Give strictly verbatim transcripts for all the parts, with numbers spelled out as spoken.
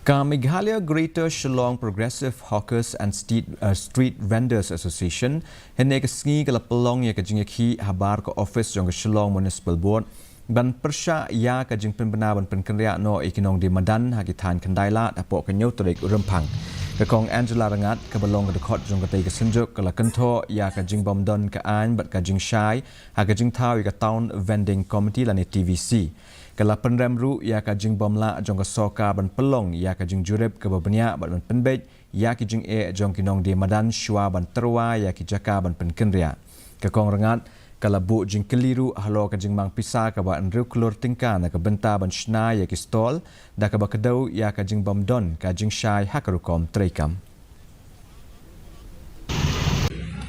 Ka Meghalaya Greater Shillong Progressive Hawkers and Street, uh, Street Vendors Association hynne ka sngi ka la pynlong ïa ka jingïakhih habar ka office jong ka Shillong Municipal Board ban pyrshah ïa ka jingpynbna ban pynkynriah noh ïa ki nongdie madan ha ki thaiñ khyndai lad hapoh ka Hynñiewtrep Rymphang. Ka Kong Angela Rangad kaba long ka dkhot jong katei ka synjuk ka la kynthoh ïa ka jingbym don ka aiñ bad ka jingshai ha ka jingthaw ïa ka Town Vending Committee lane T V C. Ka la pynrem ruh ïa ka jingbym lah jong ka sorkar ban pynlong ïa ka jingjurip kaba bniah bad ban pynbeit ïa ki jingeh jong ki nongdie madan shuwa ban tyrwa ïa ki jaka ban pynkynriah. Ka Kong Rangad ka la buh jingkylli ruh halor ka jingmang pisa kaba hynriew klur tyngka na ka bynta ban shna ïa ki stall da kaba kdew ïa ka jingbym don ka jingshai ha ka rukom treikam.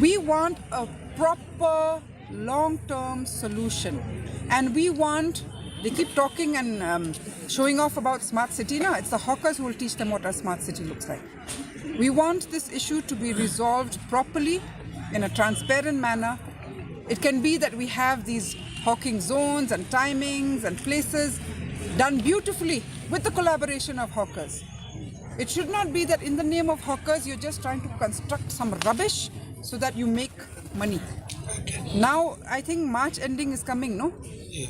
We want a proper long-term solution. And we want, they keep talking and um, showing off about smart city. No, it's the hawkers who will teach them what a smart city looks like. We want this issue to be resolved properly in a transparent manner. It can be that we have these hawking zones and timings and places done beautifully with the collaboration of hawkers. It should not be that in the name of hawkers, you're just trying to construct some rubbish so that you make money. Now, I think March ending is coming, no?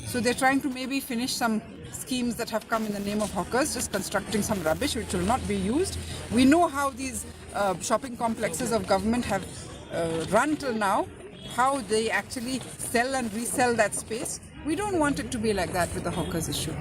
So they're trying to maybe finish some schemes that have come in the name of hawkers, just constructing some rubbish which will not be used. We know how these uh, shopping complexes of government have uh, run till now, how they actually sell and resell that space. We don't want it to be like that with the hawkers issue.